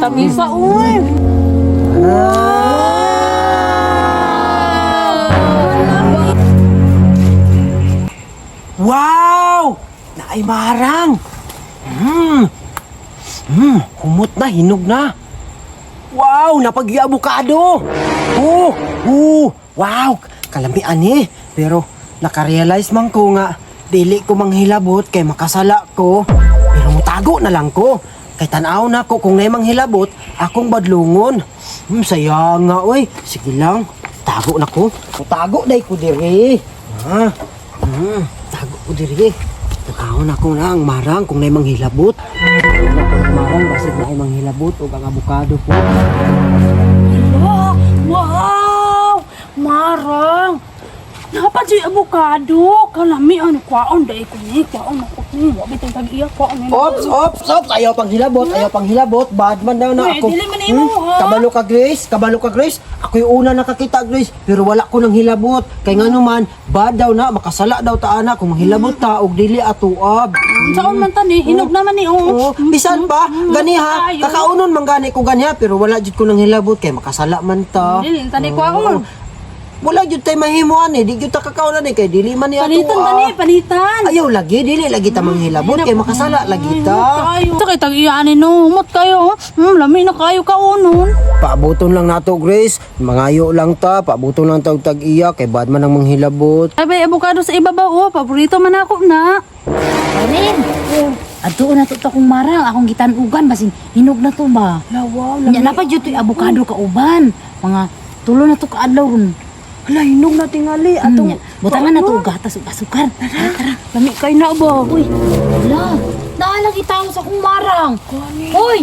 Tamisa, uy. Wow! Naay marang! Humot na, hinog na. Wow! Napag abukado! Oh! Oh! Wow! Kalamian eh. Pero nakarealize man ko nga dili ko manghilabot kay makasala ko. Pero mutago na lang ko. Kay tanaw na ko kung naay manghilabot, akong badlungon. Saya nga oy. Sige lang. Tago na ko. Tago day ko diri. Ha? Tago ko diri. Tanaw na ko na ang marang kung naay manghilabot. Ang marang basig naay manghilabot ug ang abukado po. Wow! Wow! Marang! Dapat siya abukado. Kalami, ano, kwaon, dahil ko ni, kwaon, ako ni, wabi tayong tag-iya, kwaon. Ni. Ops, ops, ops. Ayaw pang hilabot, ayaw pang hilabot. Bad man daw na Uy, ako. dili man imo, ha? Kabalo ka, Grace. Kabalo ka, Grace. Ako yung una nakakita, Grace. Pero wala ko nang hilabot. Kay nga naman, bad daw na, makasala daw ta ana kung manghilabot ta og dili atuab. Saan man ta ni, hinog naman ni, oh. Oo, bisan pa, gani ha, Ayo. kakaunon man gani ko gani ha, pero wala jud ko nang hilabot kay makasala man ta. Dili, tani kwaon. Wala jud tay mahimuan eh, di jud ta kakaunan eh kay dili man ni Panitan atuab. tani, panitan. Ayaw lagi, dili lagi ta manghilabot kay makasala lagi ta. Kayo. Sa kay tag-iya ani no, humot kayo. Lami na kayo kaonon. Paabuton lang nato, Grace. Mangayo lang ta, paabuton lang tag tag iya kay bad man ang manghilabot. Ay, bay, abukado sa ibabaw, oh. Paborito man ako na. Rin. Adto na to akong marang, akong gitanugan basin hinog na to ba. Wow, Nya na pa jud to'y abukado kauban. Mga tulo na to kaadlaw ron. Hala, hinog na tingali. Atong, Nya, butangan na to og gatas ug asukar. Tara, tara. Lami kayo na ba? Uy, hala. Naalagi tao sa akong marang. Uy!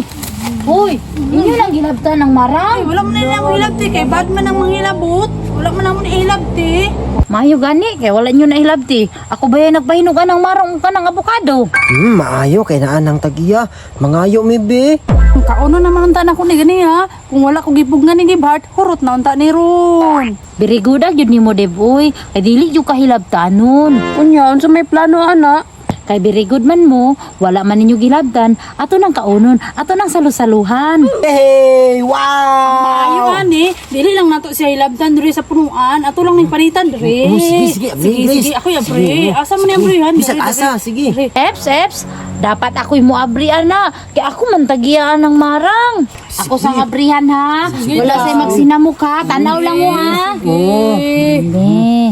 Uy, inyo lang gilabtan ng marang. Ay, wala man na ang hilabti kay bad man ang manghilabot. Wala man ang hilabti. Maayo gani kay wala nyo na hilabti. Ako ba yung nagpahinugan ng marang ug kanang abukado? Maayo kay naan ang tag iya. Mangayo mi be. Kauno naman unta na ko ni gani ha. Kung wala ko gipugngan ni Gibhart, hurot na unta ni ron. Very good gyud nimo Deb uy. Kay dili jud ka hilabtanon. Unya, unsa may plano ana? Kay very good man mo, wala man ninyo gilabdan, ato nang kaunon, ato nang salusaluhan. Hey, wow! Maayo ani, dili lang nato siya hilabtan diri sa punuan, ato lang ning panitan diri. Oh, sige, sige, abri, Sige, Grace. sige, ako abri. Sige, oh. Asa man ni Sige. abrihan? Bisag asa, sige. Eps, eps, dapat ako'y moabrian na, kay ako man tagiyaan ng marang. Ako sang abrihan ha, wala say magsinamok ha, tanaw lang mo ha. Oh. Hindi.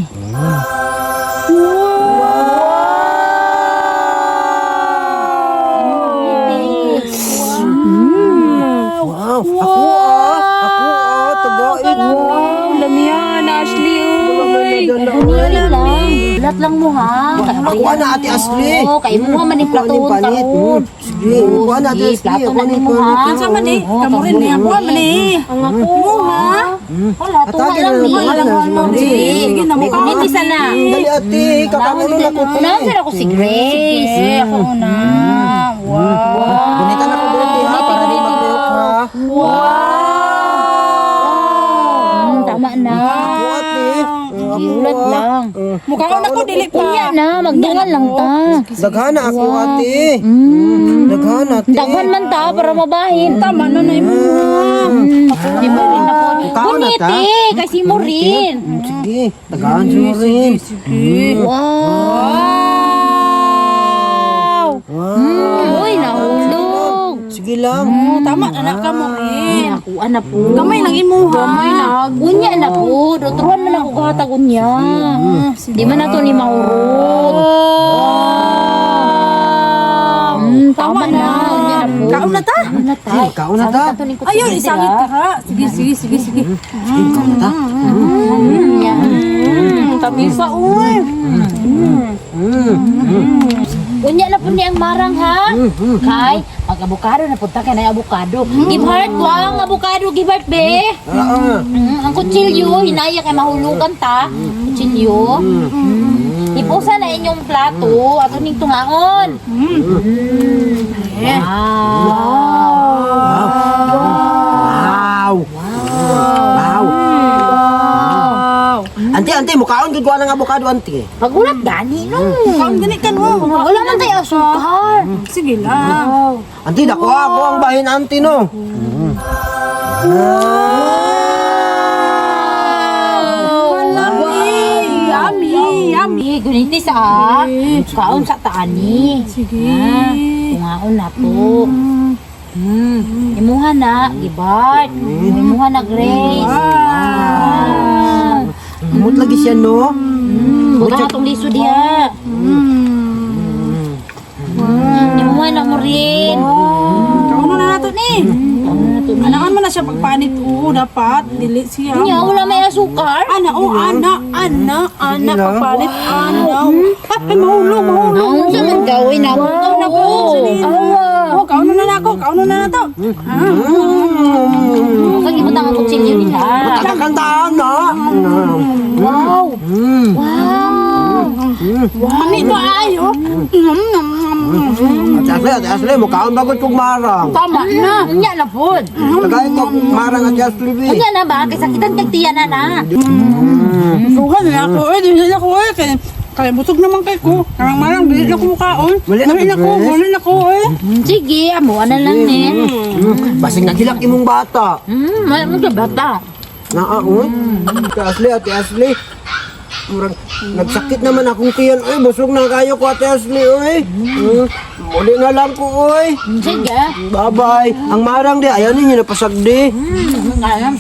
Wow! Ako ah! Ako ah! Tagaid! Wow, lamian Ashley uy. Ganyan lang. Lat lang mo ha. Ako na Ate Ashley. Oo, kay mo man ni Ako platon ni palit. karon. Sige, kuha na Ate Sige, Ashley. plato Ako na ni nimo ha. palit. Unsa man ni? Kamo rin ni ako man ni. Ang ako ha. Wala, tuwa Atake lang na ni. lang, lang, lang. Sige, Sige, na mo ka. Hindi sana. Dali ate, kakaunon ako te. Unahan sir ako si Grace. Sige, ako una. Wow. Gunitan ako dito ha, para di maglayok ha. Tama na. Ako ate. Sige, ulat lang. Mukha na ko dili pa. Unya na, magdungan lang ta. Daghan na ako ate. Daghan ate. Daghan man ta para mabahin. Tama na na imo. Si Morin na po. Kaon na ta? Kuniti, kay si Morin. Sige, daghan si Morin. Sige. Wow! Wow. Uy, nahulog. Sige lang. Oh, tama na na ka mo rin. Nakuha na po. Gamay lang imo ha. Gamay na. Unya na po. Dotoran man ako kahatag unya. Di man na to ni mahurot. Tama na. Unya na po. Kaon na ta. Kaon na ta. Ay, kaon na ta. Sangit to ning Ayaw, kutsilyo, isangit ah. ka ha. Sige, sige, sige, sige. Sige, ikaw na ta. Unya. Tamisa, uy. Unya na po ni ang marang ha. Kay, mag-abukado na punta kay na abukado. Give heart wang abukado, give heart be. Ah, ah. Ang kutsilyo, hinaya kay mahulugan ta. Kutsilyo. Ipusa na inyong plato ato ning tungaon. Wow. Wow. Wow. Wow. Ante, ante, mukhaon gud ko ng abukado, ante. Pagulat gani no. Kaon gani ka no. Wala man tayo asukar. Sige lang. Ante, dako ako ang bahin, ante, no. Kalami! Yummy! Yummy! Eh, guniti sa kaon sa taani. Sige. Ha, tungaon na to. Imuha na, gibat. Imuha na, Grace. Wow. Amot lagi siya, no? Buta nga tong liso diha. Imuha na mo rin. Kauno na nato ni. Kaon na to ni. Anaan man na siya pagpanit oo dapat dili siya. Nya, wala may asukar. Ana oh ana ana ana lang. pagpanit ana. Ay mahulog mahulog. Naon sa man gawin na Kauno na ko. Oh, kauno na nako, kauno na nato. Kag ibutang ang kutsilyo diha. Kakakantaan na. Wow. Wow. Mami to ayo. Ate Ashley, Ate Ashley, mukhaon bagod kong marang. Tama na. Nya na pod. Tagay ko marang Ate Ashley, bi. Nya na ba kay sakitan kag tiyan na na. Sugan na ako eh, dili na ako eh. Kay kay busog naman kay ko. Karang marang dili na ko mukaon. Wala na Dili na ko, ko, wala na ko eh. Sige, amo ana lang ni. Basig nagilak imong bata. May mo bata. Naa, uy. Ate Ashley, Ate Ashley. Murag, nagsakit naman akong tiyan. Uy, busog na kayo ko, Ate Ashley, uy. Muli na lang ko, uy. Sige. Bye-bye. Ang marang di, ayaw ninyo napasag di. Alam.